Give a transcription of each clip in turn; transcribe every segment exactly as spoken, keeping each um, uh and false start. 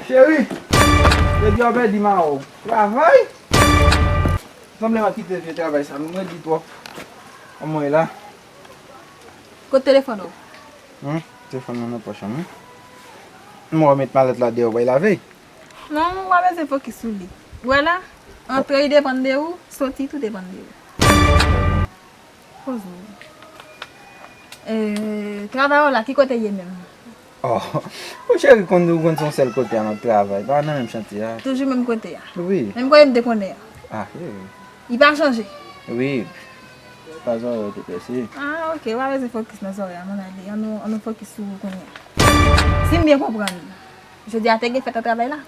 Cheri, yo di w pèdi mawon. Travay? Sanble m ap kite vye travay sa, m redi twòp. Anmwey la. Kote telefòn ou? Hmm, telefòn mwen nan pòch an, wi. M wè w met malèt la deyò, w bay lave. Non, w pa bezwen fokis sou li. Ou wè la, antre li depann de ou, soti tou depann de ou. Poze w. E, travay ou la, ki kote ye menm? Oh, ou cheri konn, ou konn se yon sèl kote a m ap travay. Pa nan menm chantye a. Toujou menm kote a? Wi. Menm kote m te konnen an? Ah, wi. Li pa chanje? Wi. Pa zòrèy ou te pèse. Ah, ok. Ou pa bezwen fokis nan zòrèy a, mon ami. Ann nou, ann nou fokis sou ou kounye a. Si m byen konprann, jodi a te gen fèt nan travay la?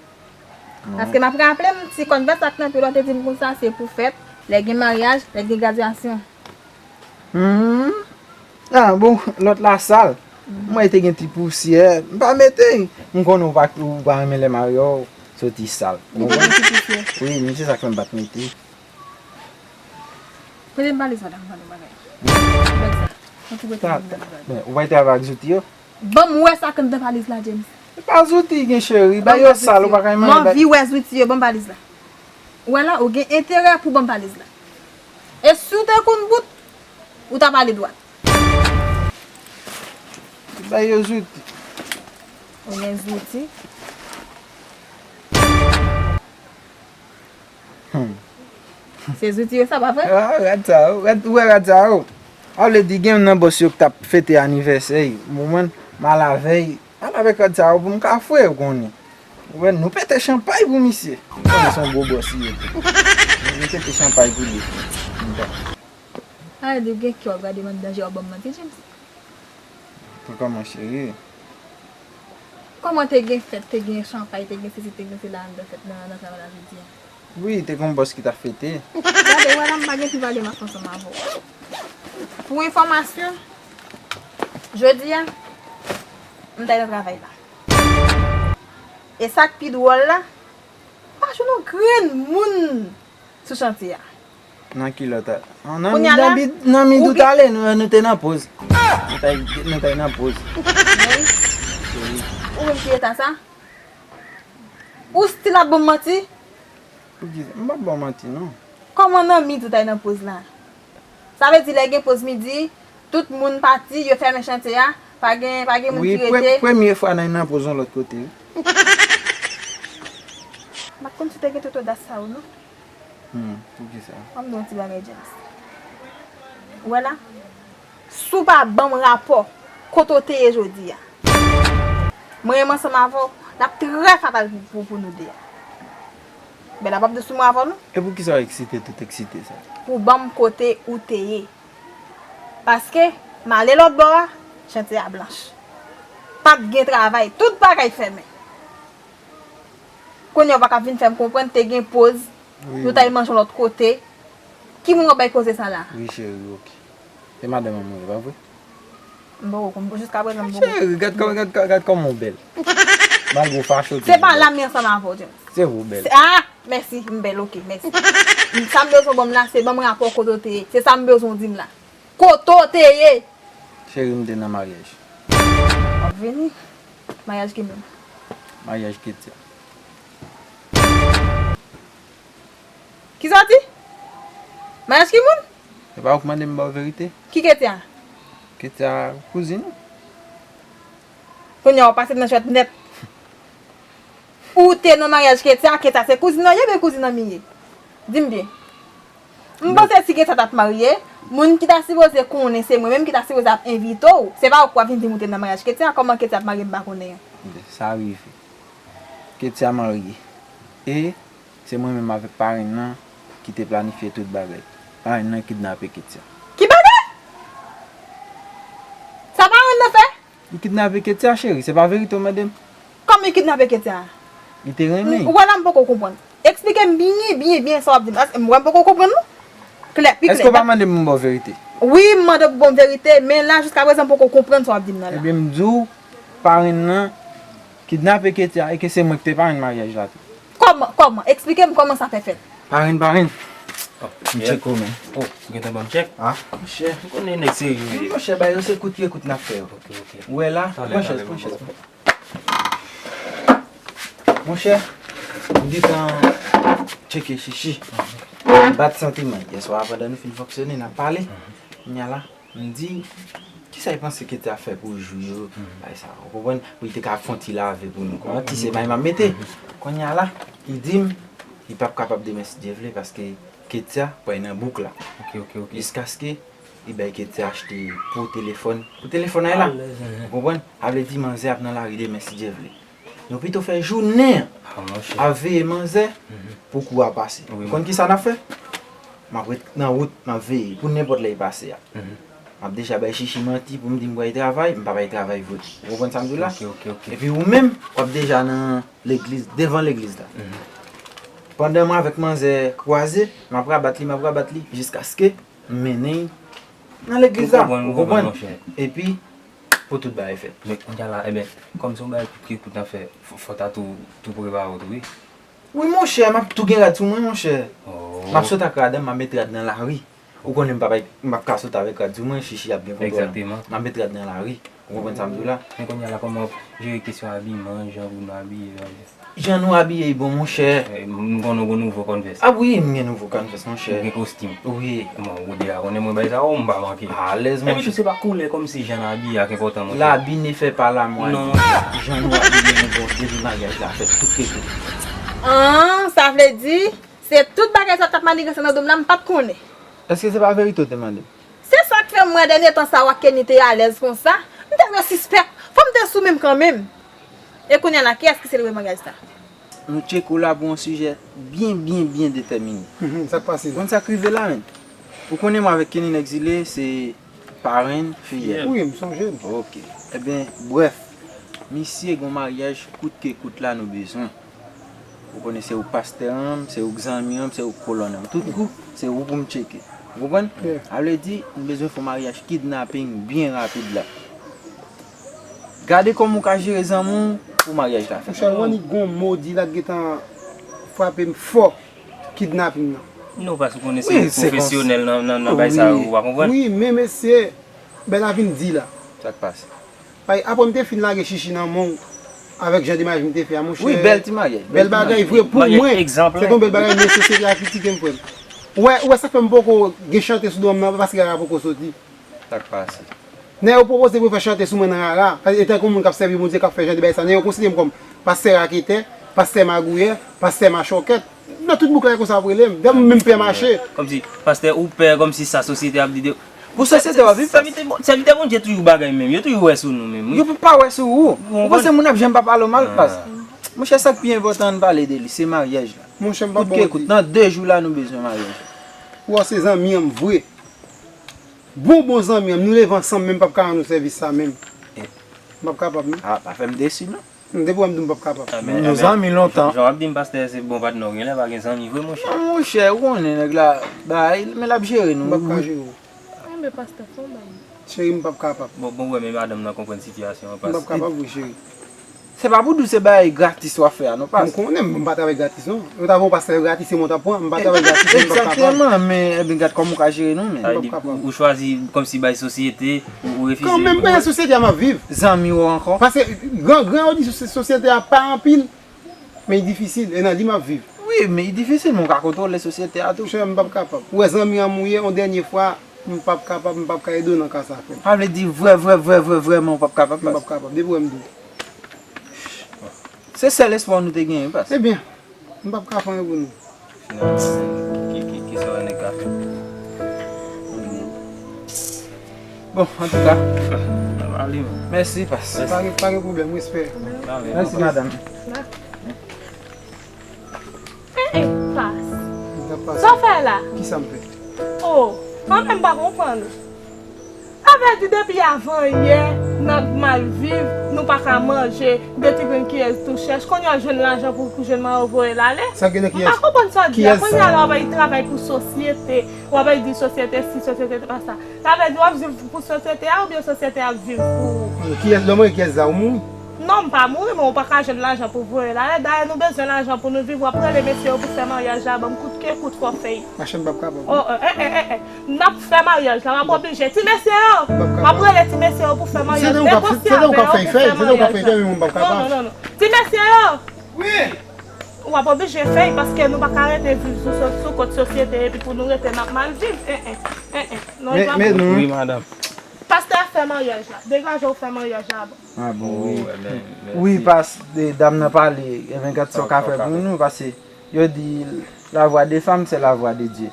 Non. Paske m ap raple m, ti kòd vès ak nan pye l ou te di m konsa, se pou fèt, lè gen maryaj, lè gen gradyasyon. Hmm. Ah, bon, lòt la sal. Mwen te gen ti pousyè. M pa mete. M konnen ou pa, ou pa renmen lè marye w soti sal. Ou te gen ti pousyè? Wi, men se sa k fè m pa t mete. Prete m valiz la, m ban nou bagay. Bèl sa. Mwen tou prete m valiz la. Men, ou pa travay ak zouti yo? Ban m wè sa k anndan valiz la, James. E pa zouti gen cheri, bay yo sal, ou pa ka manyen. M anvi wè zouti yo, ban m valiz la. Ou wè la, ou gen enterè pou ban m valiz la. E si w te konn bout, ou t ap ale dwat. Bay yo zouti. Ou gen zouti? Hmm. Se zouti yo sa, pa vre? Ah, rad sa yo, rad, ou wè rad sa yo. A vle di gen youn nan bòs yo k t ap fete anivèsè, ou konprann, m al avè l, al avèk rad sa yo pou m ka fre, ou konnen. Ou wè, nou pete chanpay pou misye. Ou konnen se yon gwo bòs li ye tou. Nou pete chanpay pou li. Sa vle di w gen kè w ap gade m anndan je w ap ban m manti, James? Pou kòman, cheri? Kòman te gen fèt, te gen chanpay, te gen sesi, te gen sela anndan fèt nan, nan travay la jodi a? Wi, te gen yon bòs ki t ap fete. Gade, wè la, m pa gen pi pale m ap ansanm avè w. Pou enfòmasyon, jodi a, m t al nan travay la. E sa k pi dwòl la, m pa jwenn yon grenn moun sou chantye a. Nan ki lòt a? Nan mi, nan mi, nan mi dout ale, nou, nou te nan poz. Nou t al, nou t al nan poz. Ou menm ki eta sa? Ou still ap ban m manti? Poukisa? M p ap ba w manti, non. Kòman nan mi dout ale nan poz la? Sa vle di lè gen poz midi, tout moun pati, yo fèmen chantye a, pa gen, pa gen moun ki rete. Wi, premye fwa nan, nan poz yon lòt kote, wi. M pa t konn si w te gen tout odas sa yo, non. Hmm, poukisa? Ban m di w yon ti bagay, James. Ou wè la? Si w pa ban m rapò kote w te ye jodi a, mwen menm ansanm avè w, l ap trè fatal pou, pou, pou nou de a. Ben, l ap ap dous pou mwen avè w, non. E poukisa w eksite tout eksite sa? Pou ban m kote ou te ye. Paske, m ale lòt bò a, chantye a blanch. Pa t gen travay, tout bagay fèmen. Kounye a w pa ka vin fè m konprann te gen poz, nou t al manje yon lòt kote. Ki moun w ap bay koze sa la? Wi, cheri, ok. E madanm an mwen, pa vre? M poko konprann. Jiskaprezan, m poko. Cheri, gad kòman, gad, gad, gad kòman w bèl. Malgre w fache, w toujou bèl. Se pa la m ye ansanm avè w, James. Se vre w bèl. Ah, mèsi, m bèl, ok, mèsi. Sa m bezwen w ban m la, se ban m rapò kote w te ye. Se sa m bezwen w di m la. Kote w te ye? Cheri, m te nan maryaj. W ap vini? Maryaj ki moun? Maryaj Ketia. Kisa w di? Maryaj ki moun? E pa ou k mande m ba w verite? Ki Ketia? Ketia, kouzin ou. Kounye a w pase m nan jwèt nèt. Ou te nan maryaj Ketia, Ketia se kouzin an ye oubyen kouzin an mi ye? Di m byen. M panse si Ketia t ap marye, moun ki ta sipoze konnen se mwen menm ki ta sipoze ap envite w. Se pa ou k ap vin di m ou te nan maryaj Ketia, kòman Ketia ap marye m pa konnen an? Sa rive. Ketia marye. E se mwen menm avèk parenn nan ki te planifye tout bagay. Parenn nan kidnape Ketia. Ki bagay? Sa parenn nan fè? Li kidnape Ketia, cheri, se pa verite w mande m? Kòman li kidnape Ketia? Li te renmen. Ou wè la m poko konprann. Eksplike m byen, byen, byen sa w ap di m. Paske m wè m poko konprann non. Klè, pi klè. Èske w pa mande m pou m ba w verite? Wi, m mande w pou w ban m verite, men la, jiskaprezan m poko konprann sa w ap di m nan la. Ebyen, m di w, parenn nan kidnape Ketia e ke se mwen ki te parenn maryaj la tou. Kòman, kòman? Eksplike m kòman sa fè fèt. Parenn, parenn. Oh, misye chèk. Kòman? Oh, ou gentan ban m chèk? Ah, monchè. M konnen nèg serye. Wi, monchè, ba yo se kout ye kout n ap fè yo. Ok, ok. Ou wè la? Talè, pran chèz, talè, pran chèz. Pran. Monchè, m gentan tcheke Chichi. M bat santiman. Yèswa, pandan nou fin fonksyone, n ap pale. Kounye a la, m di, kisa l panse Ketia fè pou jou yo, bagay sa, ou konprann? Pou li te ka fè yon ti lave pou nou. Kòman ti se may m ap mete? Kounye a la, li di m, li p ap kapab demen si Dye vle, paske Ketia pral nan bouk la. Ok, ok, ok. Jiskaske li bay Ketia achte pou telefòn, pou telefòn la. Alèz, enhen. Ou konprann? Sa vle di manzè ap nan lari demen si Dye vle. Nou pito fè jounen an ap veye manzè pou kou a pase. Ou konn kisa n ap fè? M ap ret nan wout, m ap veye pou nenpòt lè l pase a. M ap deja bay Chichi manti pou m di m pral travay, m pa pral travay vre. Ou konprann sa m di w la? Ok, ok, ok. Epi ou menm, w ap deja nan legliz, devan legliz la. Pandan mwen avèk manzè kwaze, m ap rabat li, m ap rabat li, jiskaske m mennen l nan legliz la. Ou konprann, ou konprann? Epi, pou tout bagay fèt. Men kounye a la, ebyen, kòm se yon bagay kout ke kout n ap fè, fò, fò ta tou, tou prepare w tou, wi. Wi, monchè, m ap tou gen rad sou mwen, monchè. M ap sot ak rad, m ap met rad nan lari. Ou konnen m p ap, m p ap ka sot avèk rad sou mwen, Chichi ap gen kontwòl. M ap met rad nan lari. Ou konprann sa m di w la? Men kounye a la, kòman w ap jere kesyon abiman, jan pou nou abiye, bagay? Jan nou abiye bon, monchè. Eh, m konnen w gen nouvo Converse. Ah wi, m gen nouvo Converse, monchè. Ou gen kostim. Wi. Bon, ou deja konnen mwen bay sa, oh, m pa manke. Alèz, monchè. Epi tou, se pa koulè kòmsi jan n abiye a ki enpòtan, monchè. Labi ne fè pa lamwali. Non, monchè. Jan nou abiye nou bon, depi maryaj la fèt, tout ke tout. An, sa vle di, se tout bagay sa t ap maniganse nan do m la, m pa t konnen. Èske se pa verite w te mande m? Se sa k fè m wè dènye tan sa w ak Kenny te alèz konsa. M te vle sispèk. Fò m te sou menm kanmenm. E kounye a la, kiyès ki selebre maryaj sa? Nou tcheke w la pou yon sijè byen, byen, byen detèmine. Mhm, sa k pase? Konn sa k rive la, menm? Ou konnen mwen avèk Kenny Nèg Zile, se parenn fiyèl. Wi, m sonje. Ok. Ebyen, brèf, misye gon maryaj kout ke kout la nou bezwen. Ou konnen se ou pastè an, se ou zanmi an, se ou kolòn an. Tout kou, se ou pou m tcheke. Ou konprann? Yeah. Sa vle di, m bezwen fè yon maryaj kidnaping byen rapid la. Gade kòman w ka jere zanmi w pou maryaj la fèt. Monchè, Wannick gon mo di la k gentan frape m fò, kidnaping nan. Non, paske ou konnen se pwofesyonèl nan, nan, nan bagay sa yo, ou pa konprann? Wi, men mesye, Bèl a vin di la. Sa k pase? Bay, apre m te fin lage Chichi nan men w, avèk jan de maryaj m te fè a, monchè. Wi, bèl ti maryaj. Bèl bagay vre pou mwen. Se yon bèl bagay, men sosyete a kritike m, frè m. Ou wè, ou wè sa k fè m poko gen chante sou do m nan, paske Rara poko soti. Sa k pase? Nèg yo pwopoze pou yo fè chante sou mwen nan Rara. E tankou moun k ap sèvi Bondye k ap fè jan de bagay sa. Nèg yo konsidere m kòm pastè raketè, pastè magouyè, pastè machòkèt. Nan tout bouk la, e konsa y ap rele m. Dèyè m menm pè mache. Kòmsi, pastè, ou pè, kòmsi sa sosyete ap di de. Pou sosyete w ap viv, sèvitè Bon-, sèvitè Bondye toujou bagay menm. Yo toujou wè sou nou menm, wi. Yo pa wè sou ou. Ou panse moun ap janm pa pale w mal, pas? Monchè, sa k pi enpòtan, ann pale de li, se maryaj la. Monchè, m p ap ba w manti. Kout ke kout, nan de jou la, nou bezwen maryaj la. Ou wè, se zanmi an m vre. Bon, bon zanmi an m, nou leve ansanm, men m p ap ka rann ou sèvis sa menm. M p ap kapab, non. Ah, pa fè m desi, non. Depi w wè m di w m p ap kapab. Nou zanmi lontan. Jan w ap di m pastè se bon patnè w, genlè pa gen zanmi vre, monchè. Non, monchè, ou konnen nèg la, bay, men l ap jere nou. M p ap ka jere w. Enben, pastè, fè yon bay. Cheri, m p ap kapab. Bon, bon, wè, men madanm nan konprann sitiyasyon an, pas. M p ap kapab, wi, cheri. Se pa pou di w se bagay gratis w ap fè a, non, pas. M konnen, m pa travay gratis, non. Yo ta voye yon pastè gratis, se mwen w t ap pran, m pa travay gratis, m p ap kapab. Egzakteman, men, enben, gad kòman w ka jere nou, men. Sa vle di, ou, ou chwazi kòmsi bay sosyete, ou, ou refize. Kanmenm, men sosyete a m ap viv. Zanmi w ankò. Paske gran, gran yo di sosy-, sosyete a pa anpil, men li difisil, e nan li m ap viv. Wi, men li difisil, men w ka kontwole sosyete a tou. Monchè, m p ap kapab. Ou wè zanmi an m ou ye, yon dènye fwa, m p ap kapab, m p ap ka ede w nan ka sa, frè m. Sa vle di vrè, vrè, vrè, vrè, vrèman w p ap kapab, pas. M p ap kapab, depi w wè m di w. Se sèl espwa nou te genyen, pas. Ebyen, m p ap ka fè anyen pou nou. Finalman, ki, ki, ki sa nèg ka fè? Bon, antouka. Mèsi, pas. Mèsi. Pa gen, pa gen pwoblèm, respè. Mèsi, madanm. Hey, pas. Sa w fè la? Kisa m fè? Oh, mwen menm pa konprann ou. Sa vle di depi avan yè, n ap mal viv, nou pa ka manje, de ti grenn kiyès tou chèch. Kounye a w jwenn lajan pou, pou jwenn manman w voye l ale. M pa konprann sa w di a. Kounye a la w ap al travay pou sosyete, w ap al di sosyete si, sosyete pa sa. Sa vle di w ap viv pou sosyete a oubyen sosyete a ap viv pou ou? Kiyès, lè w manje kiyès sa, ou mouri? Non, m pa mouri, men w pa ka jwenn lajan pou voye l ale. Dayè, nou bezwen lajan pou nou viv. W ap rele mesye yo pou fè maryaj la, ban m kout ke kout fò fèy. Machè, m p ap kapab. Oh, eh, eh, eh, eh, eh. N ap fè maryaj la, m ap oblije. Ti mesye yo! M p ap kapab. M ap rele ti mesye yo pou fè maryaj. Negosye avè yo pou fè maryaj la. Non, non, non, non. Ti mesye yo! Wi! W ap oblije fè l, paske nou pa ka rete viv sou, sou, sou kont sosyete epi pou nou rete n ap mal viv. En, en, en, en. Non, men, men nou. Wi, madanm. Pastè a fè maryaj la. Degaje w fè maryaj la. Ah bon, wi. Wi, pas, de, dam nan pale, ebyen, gad sa w ka fè pou nou, paske yo di, la voix des femmes, c'est la voix de Dieu.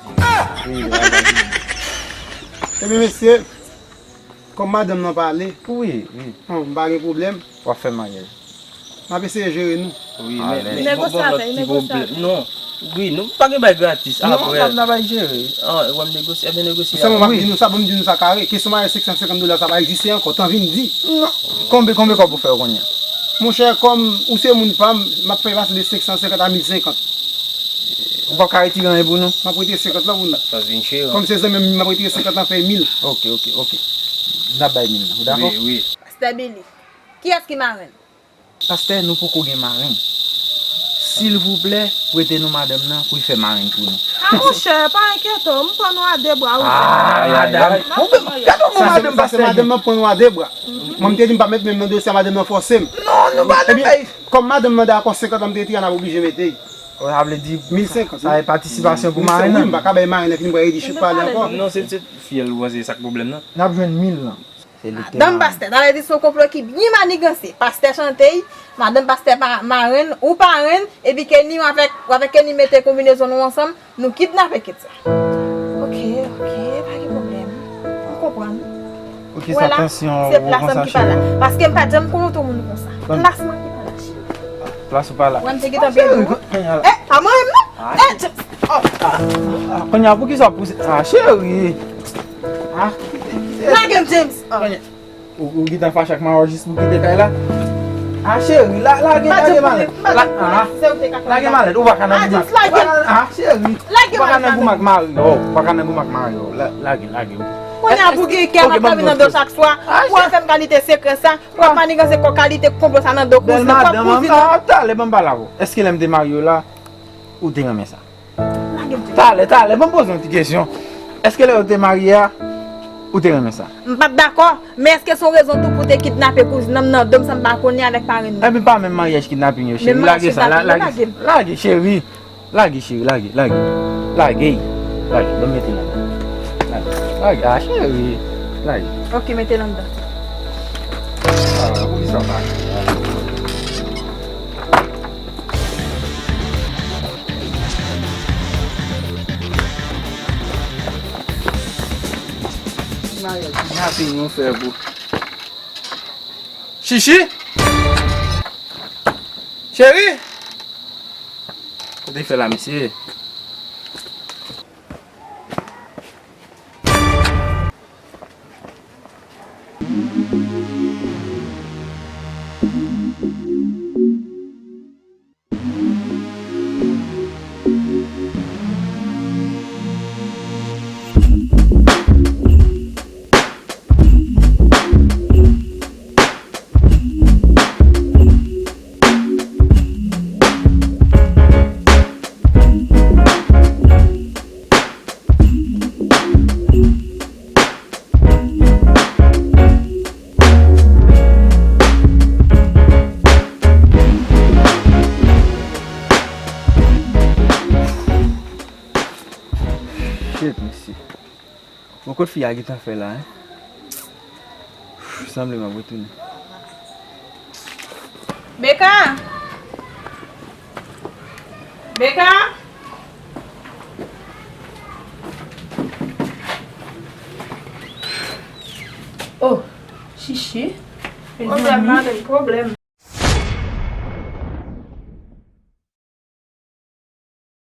Wi, la voix de Dieu. Ebyen, mesye, kòm madanm nan pale, wi, wi, m pa gen pwoblèm. W ap fè maryaj. M ap eseye jere nou. Wi, men, men, bon, bon, lòt ti pwoblèm. Non. Wi, nou pa gen bay gratis. Non, apre, n ap, n ap bay jere. Ah, w ap negosye, ebyen negosye. Sèlman m ap di nou sa, ban m di nou sa kare. Kesyon maryaj senk san senkant dola sa pa egziste ankò, tan vin di. Non. Konbe, konbe kòb ou fè yo kounye a? Monchè, kòm ou se moun pa m, m ap fè pase de senk san senkant a mil senkant. Ou p ap ka retire anyen pou nou? M ap retire senkant lan pou nou. Sa vin chè, wi. Kòm se zanmi m, m ap retire senkant lan fè mil. Ok, ok, ok. N ap bay mil lan. Ou dakò? Wi, wi. Pastè Billy, kiyès ki marenn? Pastè, nou poko gen marenn. Silvouplè, prete nou madanm nan pou l fè marenn pou nou. Ah, monchè, pa enkyete w, m pran nou a de bra, wi. Ah, madanm. Gade yon madanm pastè. Madanm nan pran nou a de bra. Mwen, m te di m pa met men m nan dosye a, madanm nan fòse m. Non, nou pa nan bay. Kòm madanm nan dakò senkant lan, m te di n ap oblije mete. Sa vle di mil senkant, sa e patisipasyon pou marenn nan. Wi, m pa ka bay marenn nan ki vin pral redi chif pale ankò. Non, se, se fiyèl ou panse sa k pwoblèm nan. N ap jwenn mil lan. Se li ki te marenn. Madanm pastè, sa vle di se yon konplo ki byen maniganse. Pastè chante, madanm pastè pa marenn, ou parenn, epi Kenny, w avèk, w avèk Kenny mete konbinezon nou ansanm, nou kidnape kit sa. Ok, ok, pa gen pwoblèm. M konprann. Ok, sa tansyon ou konsa, cheri? Se plas lan ki pa la. Paske m pa t janm konn oto moun konsa. Plas mwen ki pa la, cheri. Plas ou pa la. Wè m te gentan byen dou. Eh, pa mwen menm non. Eh, James. Oh. Ah, kounye a, poukisa w ap pouse? Ah, cheri. Ah, kite, kite. Lage m, James. Ah. Ou, ou gentan fache ak Mayo jis pou kite kay la? Ah, cheri, la, lage, lage malèt. La, ah, lage malèt, ou pa ka nan goumen ak, ah, cheri, ou pa ka nan goumen ak Mayo, ou pa ka nan goumen ak Mayo. La, lage, lage. Kounye a pou gen kè m ap kanpe nan do chak swa, pou w fè m kalite sekrè sa, pou w ap maniganse kò kalite konplo sa nan do kouzin, kò kouzin. Bèl madanm, ah, talè, ban m pale avè w. Èske lè m te marye w la, ou te renmen sa? Talè, talè, ban m poze yon ti kesyon. Èske lè yo te marye a, ou te renmen sa? M pa t dakò, men èske se yon rezon tou pou te kidnape kouzin nan, nan do m san m pa konnen avèk parenn nan? Epi pa menm maryaj kidnaping yo, cheri. Lage sa, la, lage, lage, cheri. Lage, cheri, lage, lage. Lage, lage, ban m mete l anndan. Lage, lage, ah, cheri. Lage. Ok, mete l anndan. Ah, poukisa w pa? Maryaj kidnaping nou fè pou Chichi? Cheri? Kote fè la, mesye? Shit, mesye. Bon, kot fi a gentan fè la, en? Sanble m ap retounen. Beka! Beka! Oh, Chichi. Pwoblèm, madanm, pwoblèm.